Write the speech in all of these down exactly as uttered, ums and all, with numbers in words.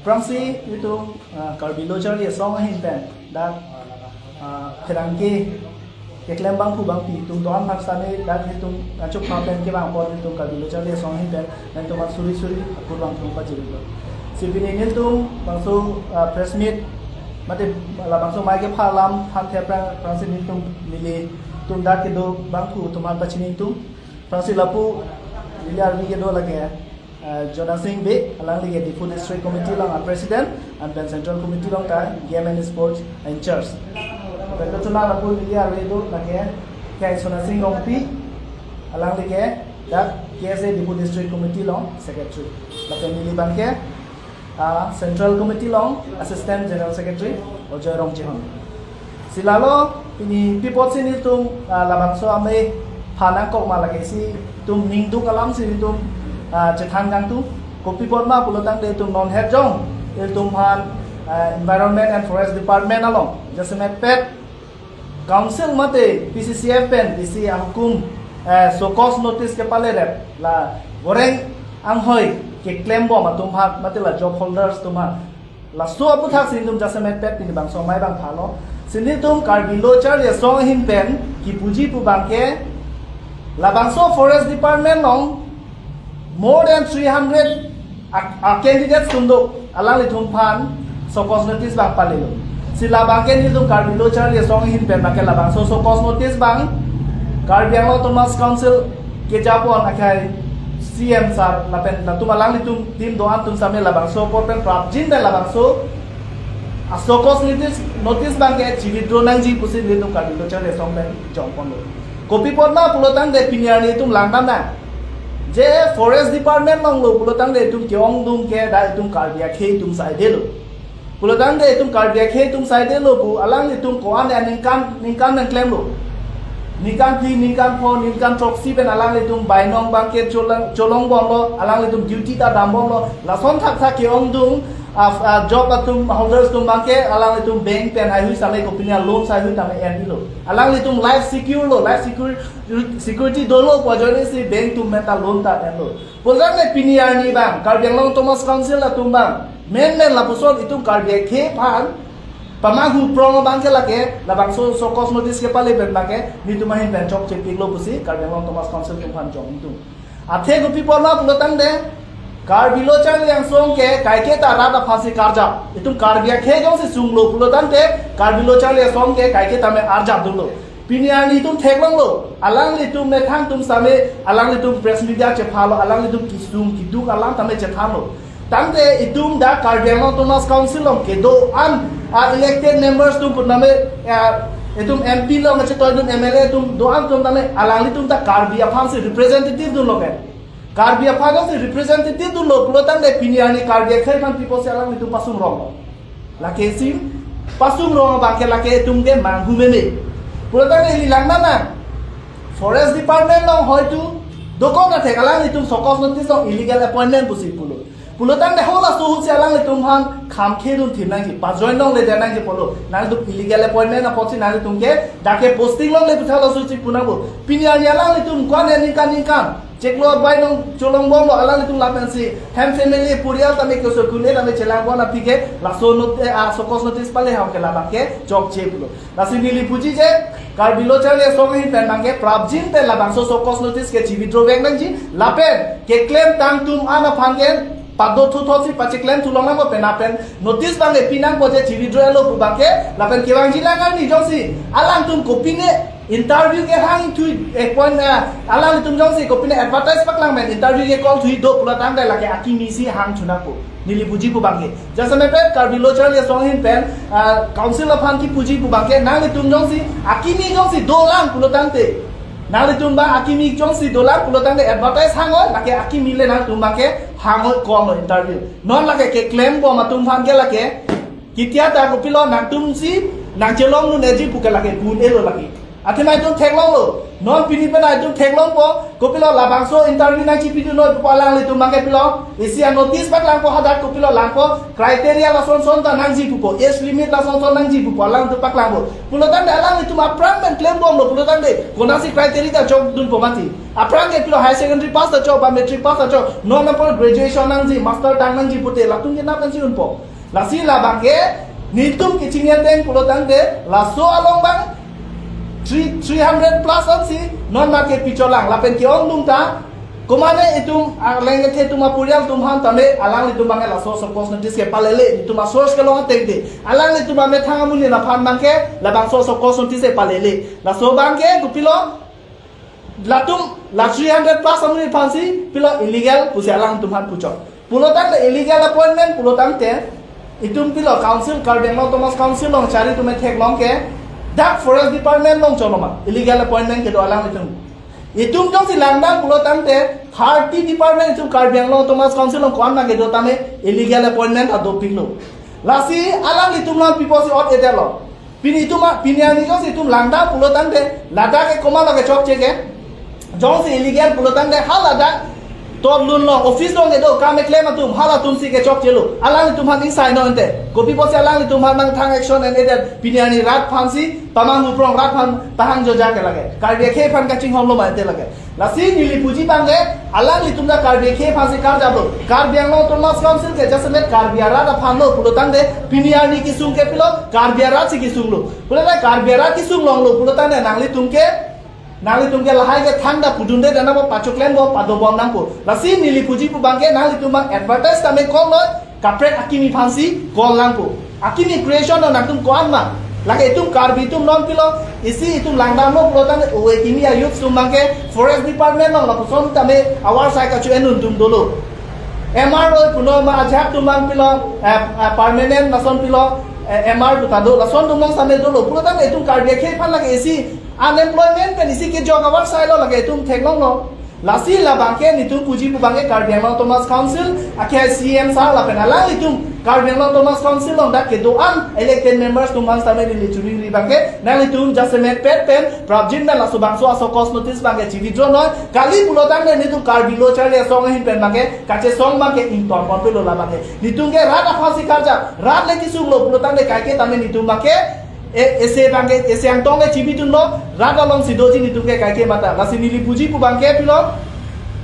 Aphrangsi itum, ah, Karbi Lo Charli Asong ahin pen dak, ah, pherangke keklem bangphu bangpi atum do-an aphan sitame dak itum achuk pha pen kevang apot itum Karbi Lo Charli Asong ahin pen nangtum aphan suri suri akur bangphu pajirilo. Si pini nelitum bangso, ah, press meet mate labangso amei kepha alam aphan the aphrang, aphrangsi nelitum, nelitum dak kedo bangphu atum aphan pachini ingtung. Aphrangsi lapu neli arni kedo lake, eh, Jonasing Bey, alangli ke Diphu District Committee along a-president, and then Central Committee along ta Game and Sports in-charge. Lapen kachethan lapu neli arve do lake, K I Sonasing Rongpi, alangli ke dak K S A Diphu District Committee along secretary. Lapen neli abangke, ah, Central Committee along Assistant General Secretary Ajoy Rongchehon. Si lalo, pini pi apotsi nelitum, ah, labangso amei pha nangkok ma lake si itum ningduk alam si itum, ah, chethan kangtung. Kopi apot ma pulo tangte itum non het jong, itum aphan, ah, Environment and Forest Department along jasemet pet Council mate P C C F pen D C ahukum, eh, show cause notice kepale rep la goreng anghoi keklem bom atum aphan mate la job holders atum aphan. Laso aputhaksi itum jasemet pet pini bangso amei abang phalo. Si nelitum Karbi Lo Charli Asong ahin pen kipuji pu abangke labangso Forest Department along more than three hundred a, a candidates atum do, alanglitum aphan show cause notice abang palelo. Si la abangke nelitum Karbi Lo Charli Asong ahin pen abangke labangso show cause notice abang Karbi Anglong Autonomous Council kejapon akhai C M sir lapen latum alanglitum team do-an atum sitame labangso apor pen prapjin pen labangso a show cause notice, notice abangke chi-withdraw nangji pusi nelitum Karbi Lo Charli Asong pen jongponlo. Kopi apot ma pulo tangte pini arni itum langdam nang. Je Forest Department along lo pulo tangte itum ke-ongdung ke dak itum Karbi akhei atum side lo. Pulo tangte itum Karbi akhei atum side lo pu alanglitum ko-an aningkan, ningkan nangklemlo. Ningkan phli, ningkan pho, ningkan throksi pen alanglitum bainong abangke cholong, cholong bomlo, alanglitum duty ta dam bomlo. Lason thakthak ke-ongdung, ah, ah, job atum holders atum abangke alanglitum bank pen haihui sale kopine loan haihui tame enlo. Alanglitum life secure lo, life secure, security dolo pu ajoine si bank atum meta loan ta enlo. Pulo tangte pini arni abang Karbi Anglong Autonomous Council atum abang menmen lapuson itum Karbi akhei aphan pamanghu prong abangke lake labangso show cause notice kepale pen abangke nelitum ahin pen chokche piklo pusi Karbi Anglong Autonomous Council atum aphan jong ingtung. Athe kopi apot ma pulo tangte Karbi Lo Charli Asong ke kaiketa rat aphansi karjap. Itum Karbi akhei jongsi sunglo pulo tangte Karbi Lo Charli Asong ke kaiketa me arjapdunlo. Pini arni itum theklonglo, alanglitum methang atum sitame, alanglitum press media chephalo, alanglitum kesung keduk alam tame chethanlo. Tangte itum dak Karbi Anglong Autonomous Council along kedo-an, ah, elected members atum putname, ah, itum M P along kachetoidun M L A atum do-an atum tame alanglitum ta Karbi aphansi representative dunlo ke. Karbi aphan jongsi representative dunlo pulo tangte pini arni Karbi akhei aphan pi apotsi alanglitum pasung rong? Lake si pasung rong abangke lake itum ke manghu meme. Pulo tangte ili langdam nang. Forest Department along hoitu dokok na thek alanglitum show cause notice along illegal appointment pusi pulo. Pulo tangte halaso ahutsi alanglitum aphan kham khedun thim nangji, pajoin longle det nangji pulo. Nangtum illegal appointment apotsi nangtum ke dak ke posting longle puthot laso ahutsi pu nangpo. Pini arni alanglitum ko-an aningkan ningkan chiklo bainong cholong bomlo, alanglitum lapensi hem family purial tame ke so kune tame chelang bon aphi ke laso not-, eh, ah, show cause notice pale ham ke labang ke chokche pulo. Lasi neli puji je Karbi Lo Charli Asong ahin pen abangke prapjin pen labangso show cause notice ke chi-withdraw vek nangji, lapen keklem tang atum an aphan ke pado thuthot si pacheklem thu longnang pen lapen notice abangke pinangpo je chi-withdraw lo pu abangke, lapen kevangji nang arni jongsi alangtum kopine interview kehang thu appoint, ah, alanglitum jongsi kopine advertise paklang pen interview ke-call thu do pulo tangte lake akimi si hang thu nangpo. Neli puji pu abangke. Jasemet pet Karbi Lo Charli Asong ahin pen, ah, council aphan kipuji pu abangke, nanglitum jongsi akimi jongsi dolang pulo tangte, nanglitum abang akimi jongsi dolang pulo tangte advertise hang-oi, lake akimi le nangtum abangke hang-oi, call-oi interview. Non lake keklem bom atum aphan ke lake, ketia ta kopilo nangtumsi nangchelongdun-eji pu ke lake pu un-elo lake. Athema itum theklonglo. Non pini pen itum theklongpo. Kopilo labangso interview nangchipidun noi pu alanglitum abangke pilo. Isi a-notice paklangpo hadak kopilo langpo. Criteria lasonson ta nangji pupo. Age limit lasonson nangji pupo. Alangtum paklangpo. Pulotangte alanglitum aphrang pen klembomlo. Pulotangte konatsi criteria ta chokdunpo mati. Aphrang ke pilo higher secondary pass ta chok ba matric pass ta chok. Non apor graduation nangji, master tang nangji pute latum ke nap nangji unpo. Lasi labangke netum kechini ateng pulotangte laso along abang three, three hundred plus ansi non abangke picholang lapen ke-ongdung ta. Komane itum arleng kethe atum apurial atum aphan tame alanglitum abangke laso showcause notice ke palele, itum a-source kelong ateng te. Alanglitum amethang amonit aphan abangke labangso showcause notice ke palele. Laso abangke kopilo latum la three hundred plus amonit aphansi pilo illegal pusi alangtum aphan puchot. Pulotangte illegal appointment pulotangte itum pilo council, Karbi Anglong Autonomous Council along chari atum theklong ke dak forest department along cholo ma illegal appointment kedo alanglitum. Itum jongsi langdam pulotangte thirty department itum Karbi Anglong Autonomous Council along ko-an abangke do tame illegal appointment ta dopiklo. Lasi alanglitum aphan piposi ot-edetlo. Pini itum a, pini arni jongsi itum langdam pulotangte ladak ke komatlo kechokche ke. Jongsi illegal pulotangte ha ladak totlun along office along kedo kam keklem atum halatumsi kechokchelo. Alanglitum aphan ingsai non te. Kopi pusi alanglitum aphan nangthang action en-edet pini arni rat aphansi pamang uprong rat aphan tahang joja ke lake. Karbi akhei aphan kachinghonlo ma te lake. Lasi neli puji abangke alanglitum ta Karbi akhei aphansi karjaplo. Karbi Anglong Autonomous Council ke jasemet Karbi arat aphanlo pulotangte pini arni kesung ke pilo Karbi aratsi kesunglo. Pulotangte Karbi arat kesung longlo pulotangte nanglitum ke, nanglitum ke lahai ke thangta pudunde dana bo pachoklembo padobom nangpo. Lasi neli puji pu abangke nanglitum abang advertise tame call noi, kaprek akimi aphansi call nangpo. Akimi creation lo nangtum ko-an ma. Lake itum Karbi atum non pilo, isi itum langdamlo pulotangte ove kimi a-youth atum abangke forest department along lapuson tame awar sai kacho-en un atum dolo. M R lo puno ma ajahak atum abang pilo, eh, eh, permanent lason pilo, eh, M R pu ta do, lason atum along same dolo. Pulotangte itum Karbi akhei aphan lake isi unemployment pen isi kejok awar sailo lake itum theklonglo. Lasi labangke netum puji pu abangke Karbi Anglong Autonomous Council, akhei C M sir lapen alanglitum Karbi Anglong Autonomous Council along dak kedo-an elected members atum aphan same neli choningri abangke nanglitum jasemet pet pen prapjin pen laso bangso a-showcause notice abangke chi-withdraw noi, kali pulotangte netum Karbi Lo Charli Asong ahin pen abangke kachesong abangke ingtonponpelo labangke. Netum ke rat aphansi karjap, rat le kesunglo pulotangte kaike tame netum abangke e, ese abangke, ese angtong ke chibidunlo, rat alongsi doji netum ke kaike mata. Lasi neli puji pu abangke pilo,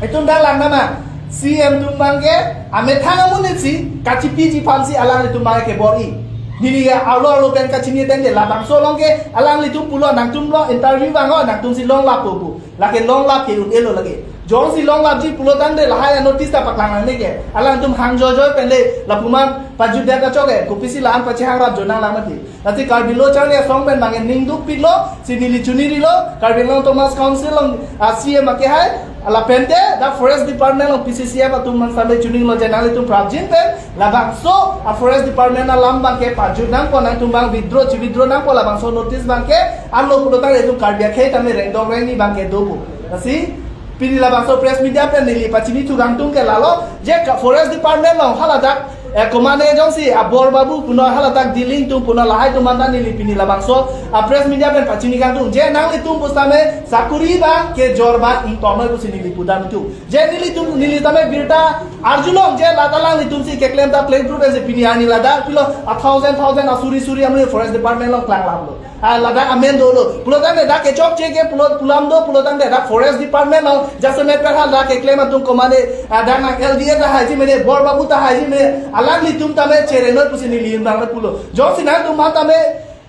itum dak langdam ma, C M atum abangke amethang amonitsi kachipiji aphansi alanglitum abangke kebor-i. Neli ya arlo arlo pen kachini ateng te labangso along ke alanglitum pulo nangtumlo interview abang o nangtumsi longlappo pu. Lake longlap ke un-elo lake. Jongsi longlapji pulotangte lahai a-notice ta paklang nangne ke. Alangtum hang joijoi pen le lapuman pajutdet achok ke. Kopisi la-an pachihangrap jo nanglang mati. Lasi Karbi Lo Charli Asong pen abangke ning dukpiklo, si neli choningrilo, Karbi Anglong Autonomous Council along a-C M akehai, lapente dak forest department along P C C F atum aphan same choninglo je nanglitum prapjin pen, labangso a-forest department alam abangke pajut nangpo nangtum abang withdraw, chi-withdraw nangpo labangso notice abangke, anlo pulotangte itum Karbi akhei tame rengdong rengni abangke dopo. Lasi, pini labangso press media pen neli pachini thugangtung ke lalo, je ka forest department along haladak, eh, komane jongsi, ah, Bor Babu puno haladak Dilling atum puno lahai atum anta neli pini labangso, ah, press media pen pachini kangtung. Je nanglitum pusitame sakuri abang kejor abang ingtonnoi pusi neli pudam itu. Je nelitum, neli tame birta arjulong je lata alanglitumsi keklem ta klem prove si pini arni ladak pilo a thousand thousand asuri suri amri forest department along klanglaplo. Ah, ladak amen dolo. Pulotangte dak kechokche ke pulo pulam do pulotangte dak forest department along jasemet pen haladak keklem atum komane, ah, dak nang L D A ta haiji mene, Bor Babu ta haiji mene, alanglitum tame cherenoi pusi neli inbang pulo. Jongsi nangtum aphan tame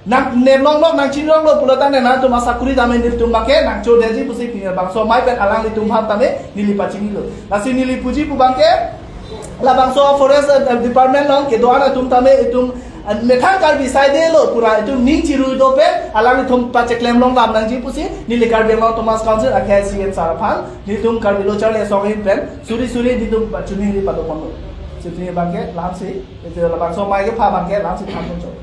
nang nemlonglo nang chinlonglo pulotangte nangtum asakuri tame nelitum abangke nangchodetji pusi pini labangso amei pen alanglitum aphan tame neli pachinilo. Lasi neli puji pu abangke labangso forest, eh, department along kedo-an atum tame itum, eh, methang Karbi saidelo pura itum ning chirui dopen alanglitum pacheklem longlap nangji pusi neli Karbi Anglong Autonomous Council akhei C M sir aphan nelitum Karbi Lo Charli Asong ahin pen suri suri nelitum pachuningri padoponlo. Sipini abangke lamsi, itu labangso amei kepha abangke lamsi thanpon chok.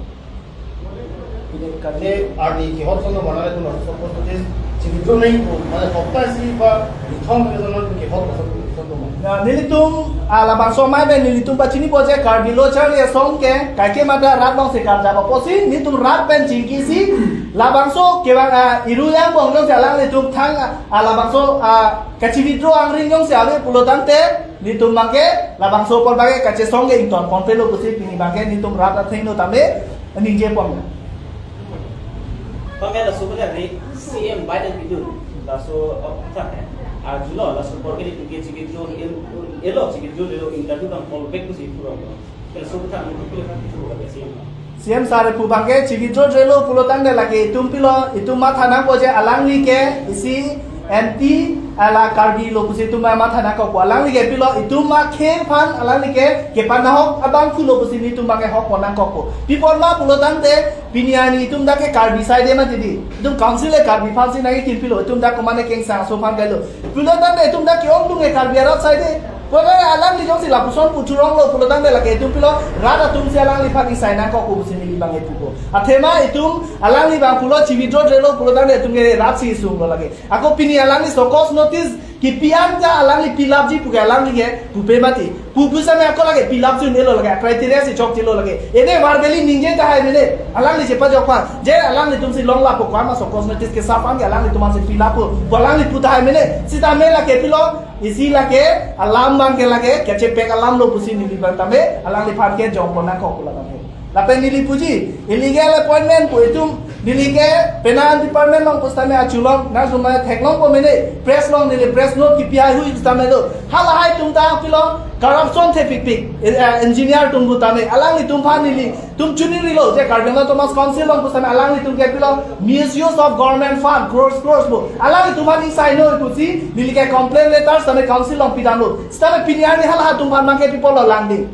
Ini kami arni kehot sono mana itu masuk fokus itu sini tuh nih, mana kota sih, Pak, di thong itu sono kehot masuk itu tuh. Nah, nelitum, ah, labangso amei pen nelitum pachinipo je Karbi Lo Charli Asong ke, kaike mata rat alongsi karjap apotsi, nelitum rat pen chingkisi, Labangso kevang, ah, iru yang bong jongsi alanglitum thang, ah, ah, labangso, ah, kachi-withdraw angring jongsi ave pulo tangte, netum abangke labangso apor abangke kachesong ke ingtonpon pelo pusi pini abangke netum rat athengno tame ningje pon. Bangke laso pen ri C M Biden pidun, laso, oh, tha, eh, arjulo, laso apor ke netum ke chi-withdraw, el, elo chi-withdraw, elo interview abang call back pusi puro. Laso pen tha, netum ke C M. C M sir pu abangke chi-withdraw-drelo pulo tangte lake itum pilo, itum matha nangpo je alangli ke isi anti ala Karbi lo pusi itum matha nangkokpo. Alangli ke pilo, itum akhei aphan alangli ke kepanahok abangphu lo pusi netum abangke hokpon nangkokpo. Pi apot ma pulo tangte pini arni itum dak ke Karbi asai de mati di. Itum council le Karbi aphansi nangkekim pilo, itum dak komane kengsang aso aphan kailo. Pulo tangte itum dak ke-ongdung ke Karbi arat asai de. Pulo tangte alangli jongsi lapuson pu thurong lo pulo tangte lake itum pilo rat atumsi alangliphan isai nangkokpo pusi neli abangke pupo. Athema itum alangli abang pulo chi-withdraw-drelo pulo tangte itum ke rat si isung lo lake. Ako pini alangli show cause notice kipi an ta alangli pilapji pu ke alangli ke pupe mati. Pu pusitame ako lake pilapji un-elo lake, criteria si chokchelo lake. Ene verbally ningje tahai mene, alangli chepajok aphan. Je alanglitumsi long lapo ko-an ma show cause notice kesap an ke alanglitum ansi pilappo pu alangli pu tahai mene. Sitame lake pilo, isi lake alam abangke lake kachepek alam lo pusi neli abang tame alangliphan ke jongpon nangkokpo labangke. Lapen neli puji, illegal appointment pu itum, neli ke penang department along pusitame achulong, nangtum ma theklongpo mene, press along neli press note kipi haihui pusitame do. Halahai atum ta pilo, corruption thepikpik, eh, eh, engineer atum pu tame, alanglitum aphan nelitum chunirilo, je Karbi Anglong Autonomous Council along pusitame alanglitum ke pilo, misuse of government fund, crores, crores pu. Alanglitum aphan isai noi pusi, neli ke complaint letter sitame council along pidamlo. Sitame pini arni halahai atum aphan abangke pi apotlo langding.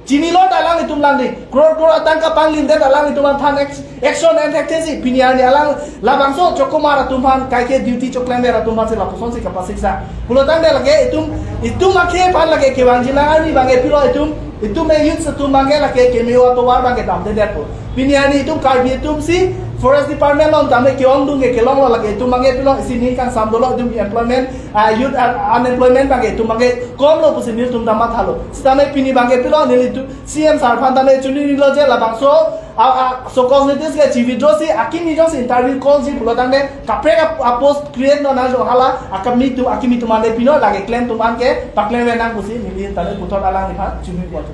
Chinilo ta alanglitum langding. Crore crore atangka panglimdet alanglitum aphan act-, action enthekthesi pini arni alang labangso chokomar atum aphan kaike duty choklemver atum aphansi lapusonsi kapasiksa. Pulo tangte lake itum, itum akhei aphan lake kevangji nang arni abangke pilo itum, itum e-youth atum abangke lake keme-o atovar abangke damdedetpo. Pini arni itum Karbi atumsi forest department along tame ke-ongdung ke kelonglo lake itum abangke pilo isi ning kangsam dolo itum employment, ah, youth, ah, unemployment abangke itum abangke komlo pusi nelitum ta mathalo. Sitame pini abangke pilo nelitum C M sir aphan tame chunirilo je labangso, a, a, show cause notice ke chi-withdraw si akimi jongsi interview call ji pulo tangte kaprek a, a post create non ajo hala akimi atum, akimi atum ante pino lake klem atum anke paklemver nang pusi neli tame puthot alangliphan chunirilo.